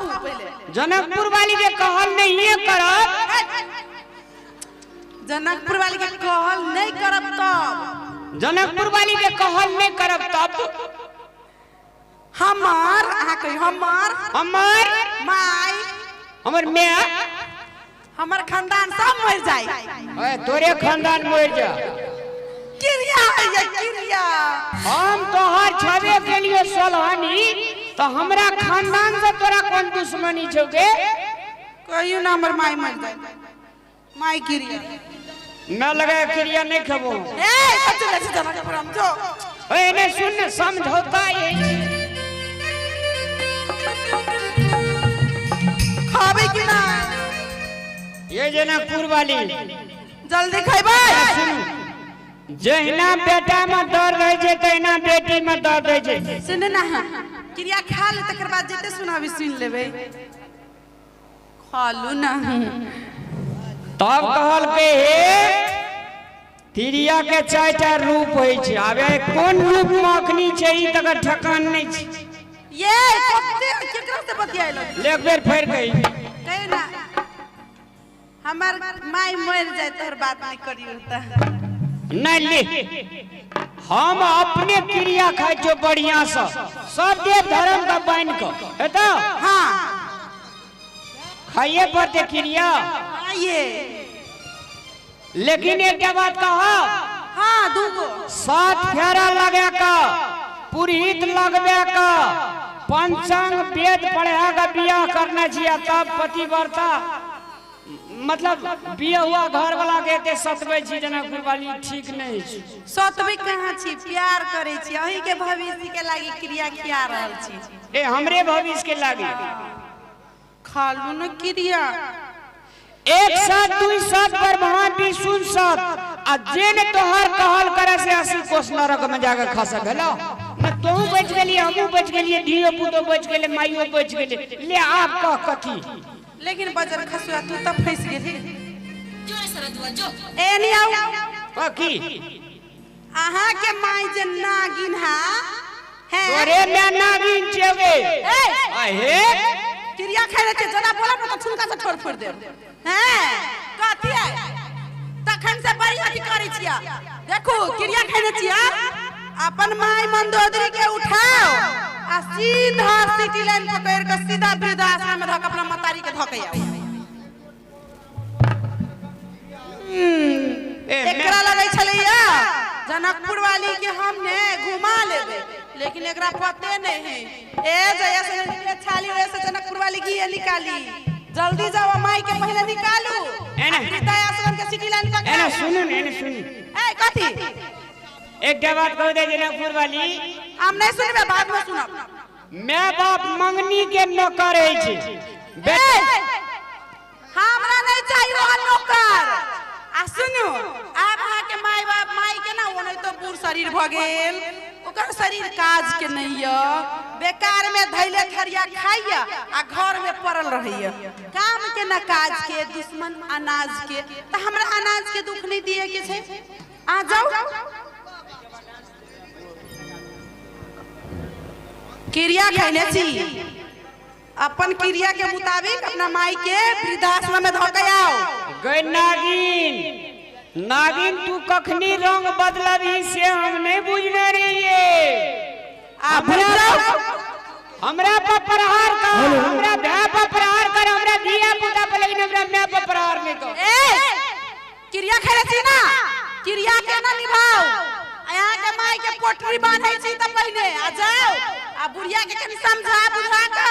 कहू पहिले। जनकपुर वाली के कहल नहीं करब। जनकपुर वाली के कहल नहीं करब तब। जनकपुर वाली के कहल नहीं करब तब हमर, अहाँ कही हमर, हमर माय, हमर my, हमर खानदान सब मर जाए। ओए तोरे खानदान मर जा। क्रिया है ये क्रिया। हम तोहर छबे के लिए सोलहनी तो हमरा खानदान से तोरा कोन दुश्मनी छौ गे? कहियो ना हमर माय मर जाए। माय क्रिया। मैं लगा क्रिया नहीं खेबो। ए सच में जनकपुर हम जो। ओए नहीं सुन समझौता यही। खाबे कि ना? ये जनकपुर वाली जल्दी खेबै। जहिना बेटा में दर्द होइ छै तहिना बेटी में दर्द होइ छै। सुन ना क्रिया खा ले तकर बाद जते सुनाबी सुन लेबै। खा लू ना। तब कहलकै हे तिरिया के चारिटा रूप होइ छै। आबे कोन रूप में अखनी छै ई तकर ठकान नहि छै। ये कते केकरा से बतियाइल? एक बेर फेर कही। कहि ना हमर माय मर जाए तोहर बात नहीं करियो त। नहीं ले हम अपने क्रिया खाइ छो बढ़िया से सब देव धर्म का बान्हि कऽ हेतौ? हाँ खाइए पड़ते क्रिया। ये लेकिन एक बात कहो। हाँ दूगो सात फेरा लगा का पुरोहित लगबे का पंचांग वेद पढ़ा का बियाह करना चाहिए तब पतिव्रता मतलब बियाह हुआ घर वाला के एते सतबै छी जनकपुर वाली ठीक नहीं छै। सतबै कहाँ छी? प्यार करै छी अहीं के भविष्य के लागी क्रिया खिया रहल छी। ए हमरे भविष्य के लागी खालू न क्रिया। एक साथ दुई साथ ब्रह्मा विष्णु साथ आ जे ने तोहर कहल करे से 80 कोस नरक में जाके खस गेलो। न तोहू बच गेली हमहू बच गेलिए धियो पुतो बच गेले माइयो बच गेले। ले आप कह कथी। लेकिन बजर खसुआ तू त फंस गेली। जो रे सरदुआ जो। ए नहीं आऊ। कथी? अहाँ के माई जे नागिन हा है। तोरे में नागिन छेबे। ए अहे क्रिया खाइ छै जदा बोलब न त छुनका से ठोर फोड़ देब। हैं कथी है? तखन से बड़ी अथी करै छिया। देखू क्रिया खाइ छिया अपन माई मंदोदरी के उठाओ आ सीधा सिटी लाइन पकड़ के सीधा वृद्धाश्रम में धक अपना मतारी के धके आओ। एकरा लगै छलैया जनकपुर वाली के हमने घुमा लेबे लेकिन एकरा पते नहीं है। ए जया से छाली ओए से जनकपुर वाली घी निकाली। जल्दी जाओ माई के पहले निकालू। वृद्धाश्रम के सिटी लाइन पकड़। एना सुनू ने एना सुनू। ए कथी? एक बात कह दे जनकपुर वाली। हम नहीं सुनबे बाद में सुनब। मैं बाप मंगनी के नौकर है छी। हमरा नहीं चाहिए वो नौकर। आ सुनू आब अहाँ के माय बाप माय के ना ओने तो बूढ़ शरीर भ गेल ओकर शरीर काज के नहीं य बेकार में धैले थरिया खाइया आ घर में पड़ल रहैया। काम के ना काज के दुश्मन अनाज के त हमरा अनाज के दुख नहीं दिए के छै। आ जाओ क्रिया खैने छी अपन क्रिया के मुताबिक अपना माई के वृद्धाश्रम में धके आओ। गई नागिन नागिन तू कखनी रंग बदलबी से हम नहीं बुझने रहिए। आ हमरा पर प्रहार कर, हमरा भाई पर प्रहार कर, हमरा धिया पुता पर, लेकिन हमरा my पर प्रहार नहीं कर। ए क्रिया खैने छी ना क्रिया के ना निभाओ। यहाँ के माई के पोटरी बांधै छी त पहिने आ जाओ आ बुढ़िया के कनी समझा बुझा के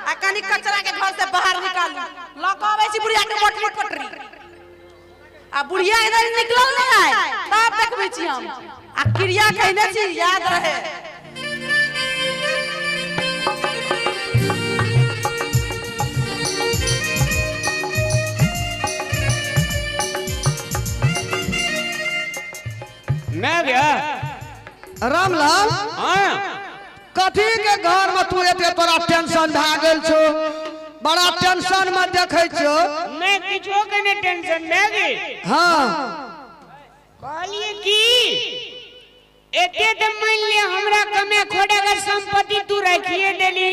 आ कनी कचरा के घर से बाहर निकालू। ल के अबै छी बुढ़िया के पोटरी पोटरी आ बुढ़िया इधर निकलल नहीं आए तब देखबै छी हम। आ क्रिया खैने छी याद रहे। मैं गया रामलाल। हाँ कथी के घर में तू एते तोरा टेंशन भए गेल छौ? बड़ा टेंशन में देखै छौ। मैं किछो के नहीं टेंशन में गे। हाँ कहलिए की एते त मान ले हमरा कमे खोड़े के संपत्ति तू रखिए देली।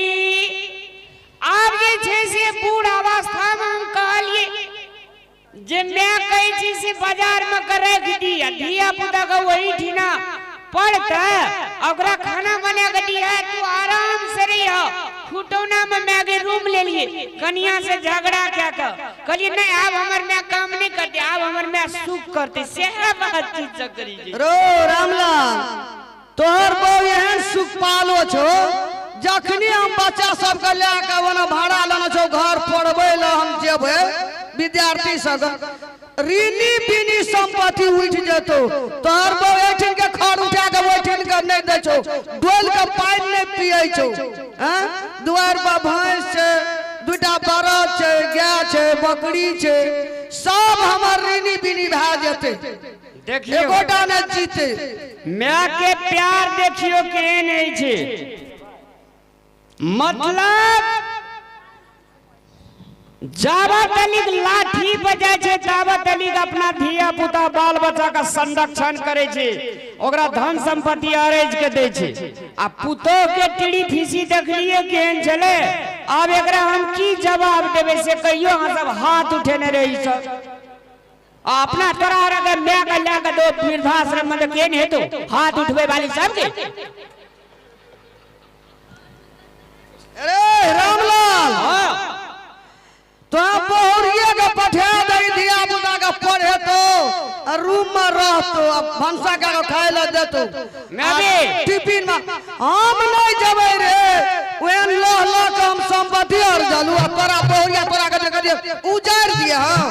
आब जे जे छै से बूढ़ अवस्था में हम कहलिए जे मैं कहै छी से बाजार में के राखि दिया, धिया पुता के वही ठिना पढ़ते, ओकरा खाना बना के दिया, तू आराम से रहियो। खुटौना में मैं के रूम ले लिए, कनिया से झगड़ा क्या कर कहलिए नहीं आब हमर मैं काम नहीं करते, आब हमर मैं सुख करते, सेह बात चीज सब करी छै। रो रामलाल तोहर बहू एहन सुख पालो छो, जखनी हम बच्चा सबके लए के ओना भाड़ा लेने छौ घर पढ़बै लए हम जेबै विद्यार्थी सब ऋणी बिनी संपत्ति उठि जेतौ। तोहर बहू एहिठिन के खर उठा के ओहिठिन के नहीं दै छौ, डोल के पानि नहीं पियै छौ। हैं दुआरि पर भैंस छै, दूटा बरद छै, गाय छै, बकरी छै, सब हमर ऋणी बिनी भए जेतै, देखियौ एकोटा नहि जीते। My के प्यार देखियो केहन अछि, मतलब जाबा तलिक लाठी बजाय छै ताबा तलिक अपना धिया पुता बाल बच्चा का संरक्षण करे छै, ओकरा धन संपत्ति अरेज के दै छै। आ पुतोह के टीड़ी फीसी देखलिए केहन छलै, आब एकरा हम की जवाब देबै से कहियो, अहाँ सब हाथ उठेने रही सब। आ अपना तोरा आर के my के लए के दो वृद्धाश्रम में तऽ केहन हेतौ हाथ उठबै वाली सबके। अरे रामलाल हाँ तो बहुरिये के पठा दे, धिया पुता के पढ़ेतो आ रूम में रहतो आ भनसा के खाय ले देतो मैं भी। टिफिन में। हम नहीं जेबै रे, ओहन लह लह के हम संपत्ति और जलू आ तोरा बहुरिया तोरा के देखलिए उजाड़ि दिए। हाँ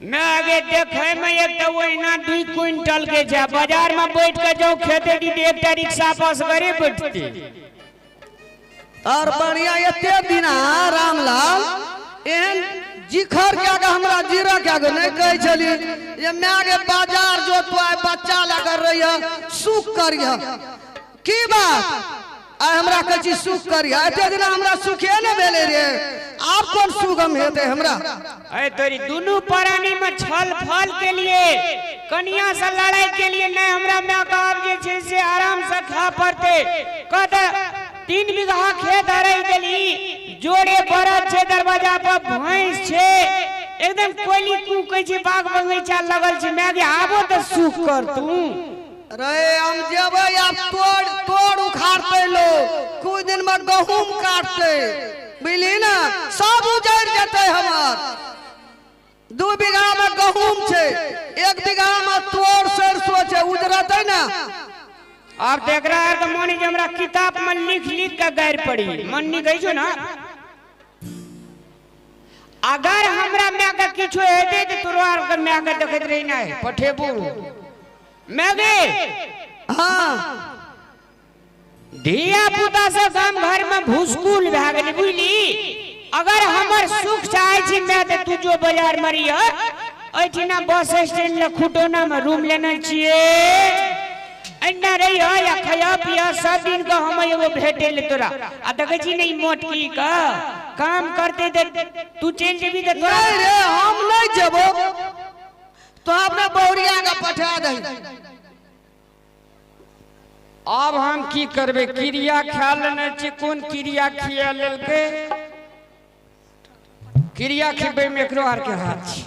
मैं आगे देखे में एक तो ओहिना 2 क्विंटल के छै, बाजार में बैठ के जो खेते दी एकटा रिक्शा पास करे बैठते। और बढ़िया एते दिना रामलाल एहन जिखर के आगे हमरा जीरा के आगे नहीं कहै छली जे my के बाजार जो तो आइ बच्चा लग रही सुख करिह, की बात आइ हमरा कहै छी सुख करिह, एते दिना हमरा सुखे नहि भेलै रे, आब कोन सुख हम हेतै हमरा। अरे तोरी दुनू प्राणी में छल फल के लिए कनिया से लड़ाई के लिए नहीं हमरा my के आब जे छै से आराम से खा पड़ते। कहते 3 बीघा खेत हराई देली, जोड़े बरद छै, दरवाजा पर भैंस छै, एकदम कोयली कूकै छै, बाग बगीचा लगल छै। My गे आबो तऽ सुख कर तू। रे हम जेबै आब तोड़ तोड़ उखाड़ते लोग, कुछ दिन में गहूम काटते, बुझली ना, सब उजड़ जेतै हमर। 2 बीघा में गहूम छै, 1 बीघा में तोड़ सरसो छै, उजरतै ना। आब देख रहा है तो मोनी जे हमरा किताब में लिख लिख के गारि पड़ी मन नहीं गई छो ना। अगर हमरा my के किछु हेतै तऽ तोरो आर के my के देखैत रही नहीं पठेबू my गे। हाँ धिया पुता सब हम घर में भूसकुल भए गेलै बुझली। अगर हमर सुख चाहे छी my तऽ तू जो बाजार में रहिह, एहिठिना बस स्टैंड लग खुटौना में रूम लेने छियै, एना रहिह या खाइह पियह, सब दिन के हम एगो भेटै ले तोरा। आ देखै छी ने ई मोटकी के काम करते तऽ तू चलि जेबही तऽ तोरा नहीं रे हम नहीं जेबो, तो अपने बहुरिया के पठा दही। आब हम की करबै, क्रिया खा लेने छी, कोन क्रिया खिया लेलकै, क्रिया खिबै में एकरो आर के हाथ छै,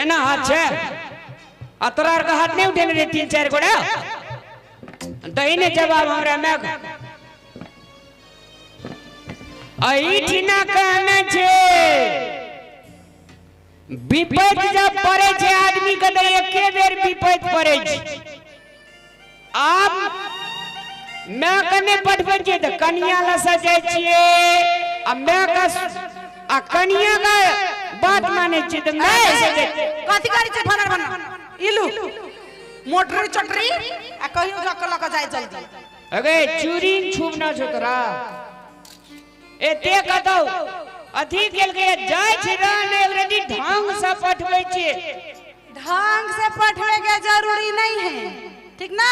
एना हाथ छै, आ तोरा आर के हाथ नहीं उठेने रे 3-4 गोड़ा दही ने जवाब हमरा my. एहिठिना कहने छै विपैत जब पड़े छै आदमी के तऽ एके बेर विपैत पड़े छै। आब my के नहि पठबै छियै तऽ कनिया लग से जाइ छियै, आ my के आ कनिया के बात मानै छियै तऽ my से जाइ छियै। कथी करै छै भनर भनर इलू मोटरी चटरी आ कहियो लऽ के लऽ के जाय जल्दी। अगे चूड़ी छूबना छौ तोरा, एते कतौ अथी केलकै जाइ छै रहने एकरा ढंग से पठबै छियै। ढंग से पठबै के जरूरी नहीं है, ठीक ना,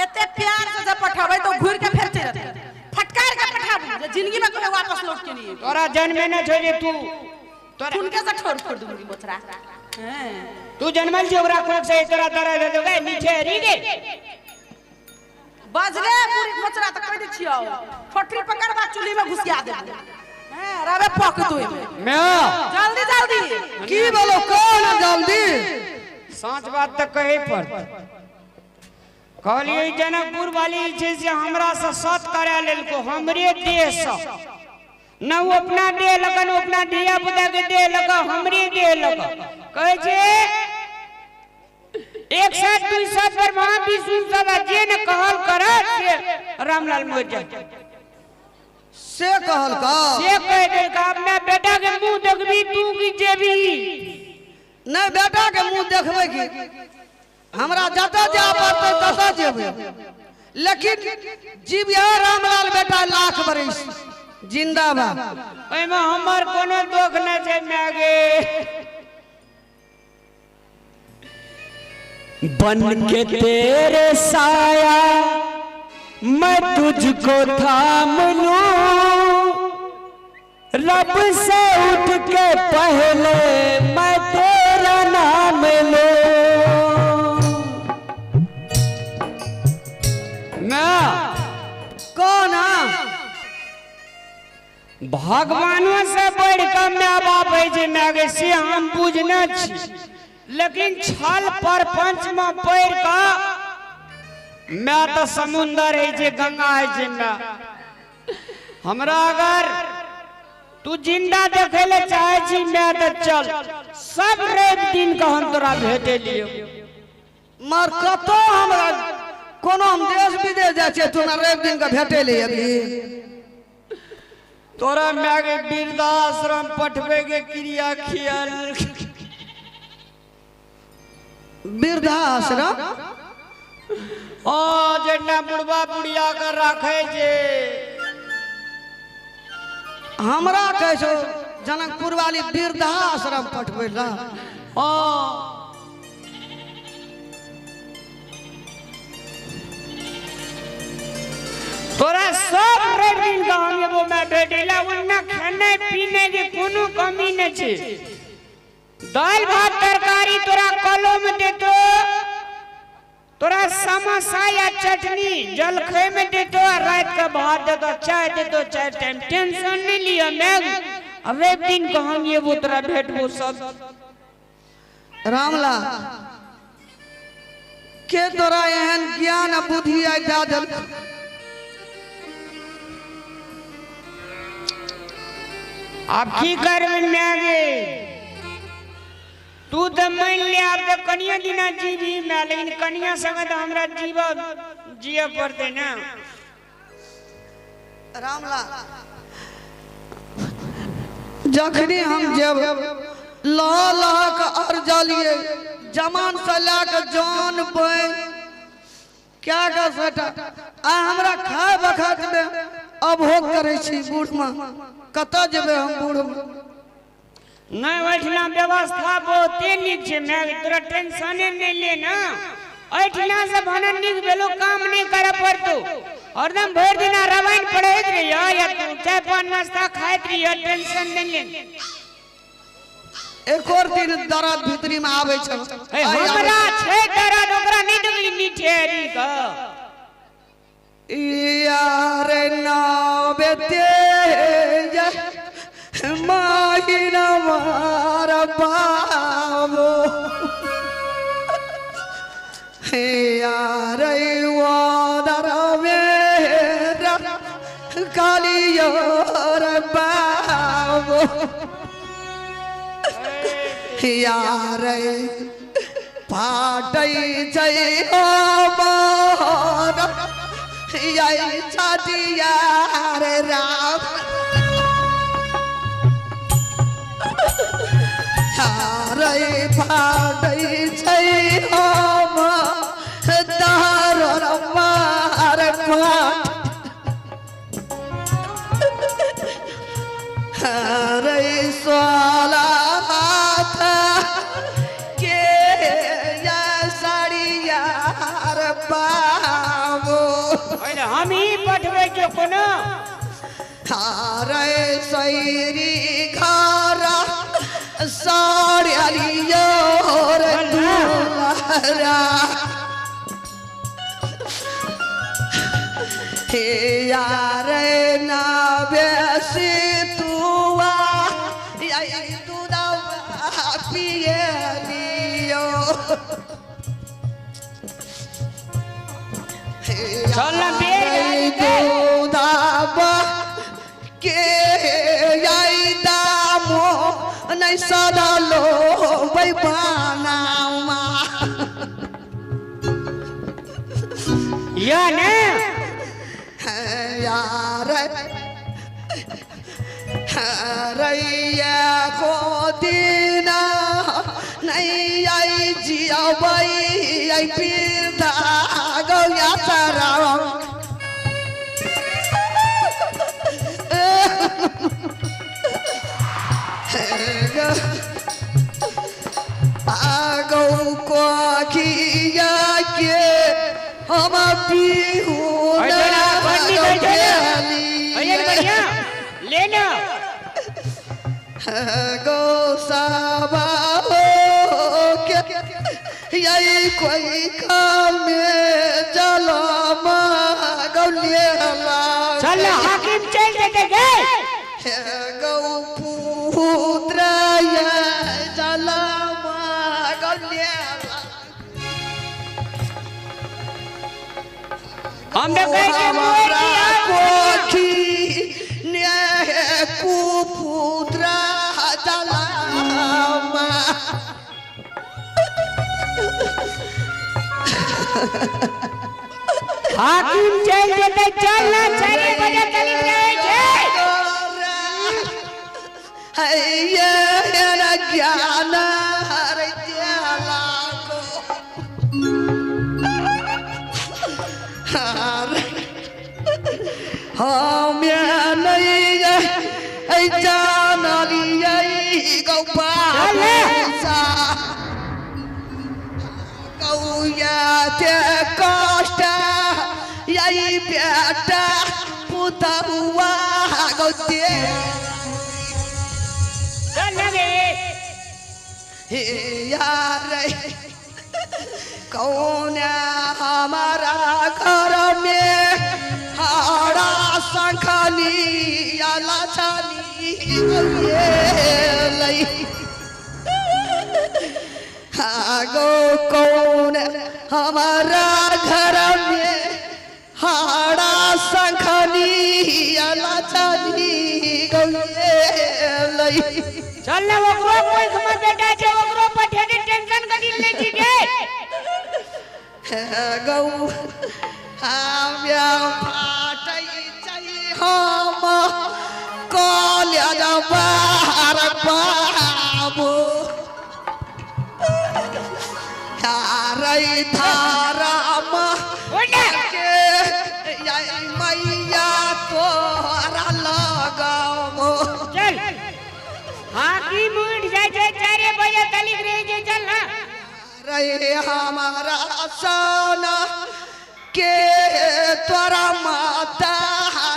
एते प्यार से जब पठबै तो घूर के फेर चलि जेतै, फटकार के पठाबू जे जिंदगी में कभी वापस लौट के नहीं एबै। तोरा जन्मे न छौ जे तू तोरा हुनके से ठोर फोड़ दूंगी मोचरा। तू जन्मल छी ओकरा कोख से तोरा दर्द हेतौ गे नीचे हरी गे बजले पूरी मोचरा त कह दै छियौ, ठोठरी पकड़बा में घुसिया देबो। हैं, रवे पक तू में। मैं जल्दी जल्दी। की बोलो कौन जल्दी? साँच बात तऽ कहे पड़त। कहलियै जनकपुर वाली जे छै से हमरा से सत करा लेलको हमरे देह से, न ओ अपना देह लग न अपना धिया पुता के देह लग, हमरे देह लग। कहै छै एक साथ दुई साथ पर वहां भी सुन सका, जे न कहल करत से रामलाल मर जाए। से कहल का? से कह देलका अपना बेटा के मुंह देखबी तू की जेबी? नहीं, बेटा के मुंह देखबै की, हमरा जतऽ जाय पड़तै ततऽ जेबै, लेकिन जीविया रामलाल बेटा लाख बरिस जिंदाबाद। ओहिमे हमर कोनो दोख नहि छै माय गे। बन के तेरे साया मैं तुझको थाम लूं, रब से उठ के पहले मैं तेरा नाम लूं। मैं कौन? भगवानों से बढ़ के my बाप है जे my गे, से हम बुझने छी, लेकिन छल परपंच में पड़ के मैं तो समुंदर है जे गंगा है जे मैं। हमरा अगर तू जिंदा देखे ले चाहे छी मैं तो चल, सब रवि दिन का हम तोरा भेटे लियो। मर कतौ हमरा कोनो हम देश विदेश जाइ छियै, तू हमरा रवि दिन के भेटे ले अभी। तोरा my के वृद्धाश्रम पठबे के क्रिया खियाल। वृद्धाश्रम? ओ जेना बुढ़बा बुढ़िया के राखे जे। हमरा कहै छौ जनकपुर वाली वृद्धाश्रम पठबै ला? ओ तोरा सब रवि दिन का हम एगो मैं भेटेला, ओन्ना खाने पीने के कोनो कमी नहीं छे। दाल भात तरकारी तोरा कलो में देतो, तोरा समोसा या चटनी जलखै में देतो, आ रात के भात देतो, चाय देतो, चाय टाइम। टेंशन नहीं लिया मैं, रवि दिन का हम एगो तोरा भेटबो सब। रामलाल के तोरा एहन ज्ञान आ बुद्धि आइ दए देलक? आब की करबै माय गे, तू तऽ मानि ले आब तऽ कनिया दिना जीबी माय, लेकिन कनिया संगे तऽ हमरा जियऽ पड़तै ने। रामलाल जखनी हम जब लह लह के अरजलिए जमान से लए के जान बन क्या का सटा आ हमरा खाय बखत में अभोग करै छी बूढ़ में, कतऽ जेबै हम बूढ़ में? नहीं ओहिठिना व्यवस्था बहुते नीक छै माय, तोरा टेंशने नहीं ले ना। एहिठिना से भने नीक भेलो, काम नहीं करे पड़तो, हरदम भरि दिना रामायण पढ़ैत रहियो या तू चाय पान नाश्ता खाइत रहियो, टेंशन नहीं ले। एक और दिन दर्द भीतरी में आबै छै। हे, हमरा छै दर्द, ओकरा नहीं देखली नीठेरी के। यार नावे तेज माहिना मार बाबो, यार वादर मेरा कालियोर बाबो, यार फाटै छै मोर यही छातिया रे राम, रे फाटै छै दार मार फाट रे सोला के या साड़िया रे बाबो। हम ही पठबै छियौ कोनो। रे सैरी घरा साड़िया रे दुलारा, हे यार नाबे सितुआ आई दूधवा पिए लियो। चल ना बेर भए जेतै। दूधवा के आई दामो नहीं सदलो बैबानामा। या ने यार रैया को दीना नहीं आई जियाबई आई पीरदा गौया सारा। आगौ को खिया के हम पीहू अरे ना, बड़ नीक होइ छै ने। अरे बढ़िया ले ना। गो साबा हो के यही कोई कामे जलमा गौलिया। चल ना हाकिम चल जेतै गे। गौ पुत्र जलमा गौलिया। हम तऽ कहै छियै मोर हमारा की कोखी ने कुपुत्र जलमा। हाकिम चल जेतै। चल ना 4 बजे चलि रहै छै। ज्ञान हर को हम नहीं जानलियै गौपाल गौया ते कष्ट यही बेटा पुतहुआ गौते। चल ना गे। हे यार कौन हमारा घर में हारा संखली आला छाली लई गो कौन हमारा घर में हारा संखली आला छाली लई। चल ना ओकरो कोई खबर बेटा छै ओकरो पठेने टेंशन करी ले छी गे। गौ फाटै छै हम कॉलेज बाहर बाबू रे थाराम के मैया तोरा लगाबो। चल हाकिम उठ जाइ छै 4 बजे तलिक रहै छै। चल ना रे हमारा सोना के तोरा माता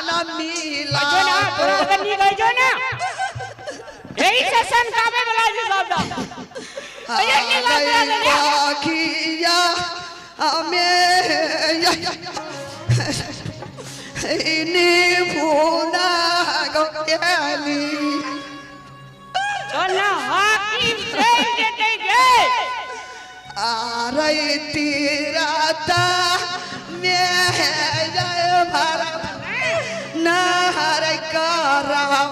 न मिला। जो ना तोरा तऽ नीक होइ छौ ना। एहि से सनकाबै बला छै सब दा। पाखिया हमें भूना गौली। चल ना हाकिम चल जेतै गे। आरे तीराता में जय भारत नहर करम।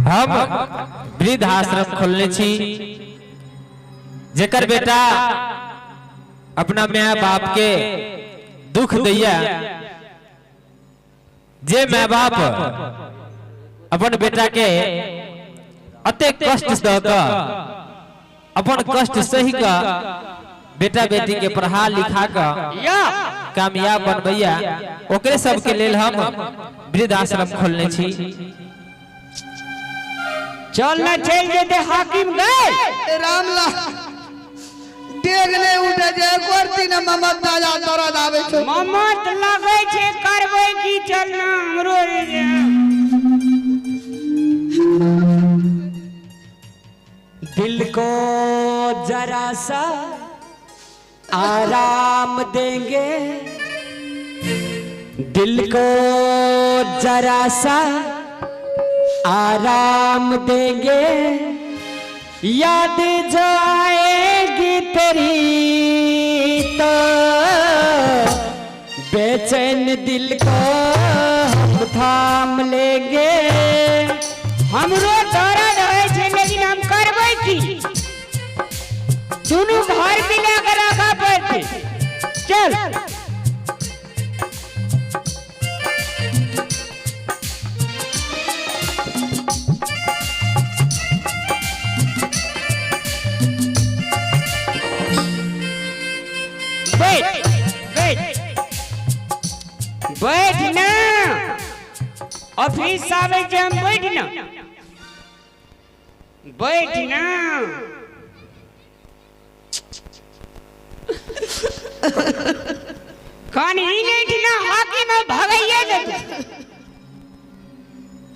हम वृद्ध आश्रम खोलने छी जेकर बेटा अपना my बाप के दुख दैया, जे my बाप अपन बेटा के अतेक कष्ट द के अपन कष्ट सही के बेटा बेटी के पढ़ा लिखा के कामयाब बनबैया, ओकरे सबके लेल हम वृद्ध आश्रम खोलने छी। चल ना चल जेते हाकिम गए। रामला देख ले उठे जे करती न ममता जा दरद आवे छो। ममत लगै छै करबै की। चल ना हमरो दिल को जरा सा आराम देंगे, दिल को जरा सा आराम देंगे, याद जो आएगी तेरी तो बेचैन दिल को हम थाम लेंगे। हमरो दर्द होइ छै लेकिन हम करबै की, दुनू घर मिला के राखऽ पड़तै। चल बैठ बैठ बैठ ना, ऑफिस आबै छै हम, बैठ ना बैठ ना। कन ही नहीं ना हाकी में भगैये देतै।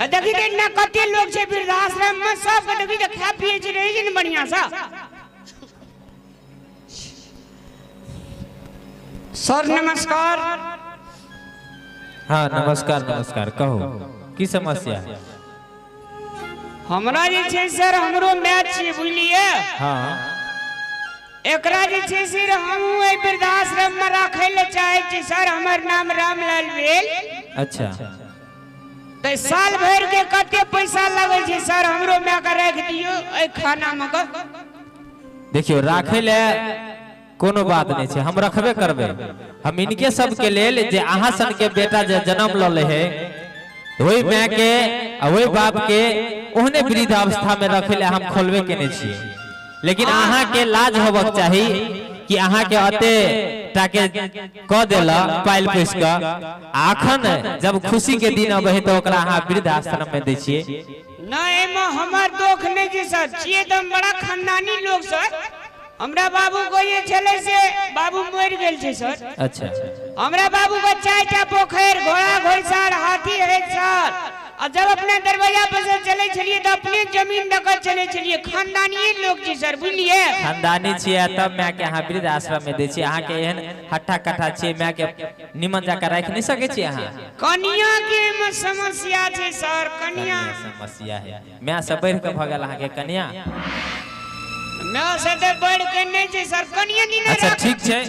आ देखी ते ना कते लोग छै वृद्धाश्रम में, सब के देखी ते खाय पिए छै, रहै छै ने बढ़िया सा। सर नमस्कार। हाँ नमस्कार नमस्कार, कहू की समस्या है? हमरा जे छै सर, हमरो मैच छियै बुझलियै। हाँ एकरा जे छै सर हमहूँ एहि वृद्धाश्रम में राखै लए चाहै छी सर। हमर नाम रामलाल भेल। अच्छा। तऽ साल भरि के कते पैसा लगै छै सर? हमरो माय के राखि दियौ एहि खाना में के। देखियो राखे ले कोनो बात नहीं छै, हम रखबे करबै। हम इनके सबके लेल जे अहाँ सन के बेटा जे जन्म लले है, ओहि माय के आ ओहि बाप के ओहने वृद्ध अवस्था में रखे ले हम खोलबे केने छियै। लेकिन अहाँ के लाज होबक चाही कि अहाँ के अते टाके क देला पाइल पोसि कऽ, आ अखन जब खुशी के दिन अबै है तऽ ओकरा अहाँ वृद्ध आश्रम में दै छियै। नहि, एहिमे हमर दोख नहि छै सर, छियै तऽ हम बड़ा खानदानी लोग सर। हमरा बाबू को जे छलै से बाबू मरि गेल छै सर। अच्छा। हमरा बाबू के 4टा पोखरि, घोड़ा घोड़सार, हाथी है सर। आ जब अपने दरवाजा पर से चलै छलियै तऽ अपने जमीन दऽ कऽ चलै छलियै। खानदानिये लोग छी सर, बुझलियै। खानदानी छियै तब माय के अहाँ वृद्ध आश्रम में दै छियै। अहाँ के एहन हट्ठा कट्ठा छियै, माय के निमन जाकर राखि नहि सकै छियै अहाँ? कनिया के एहिमे समस्या छै सर, कनिया समस्या है। माय से बढ़ि कऽ भऽ गेल अहाँ के कनिया। माय से तऽ बढ़ि के नहि छै सर, कनिया दिन। अच्छा ठीक छै,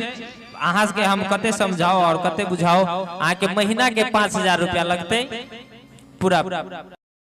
अहाँ के हम कते समझाओ और कते बुझाओ। अहाँ के महीना के 5000 रुपया लगतै पूरा।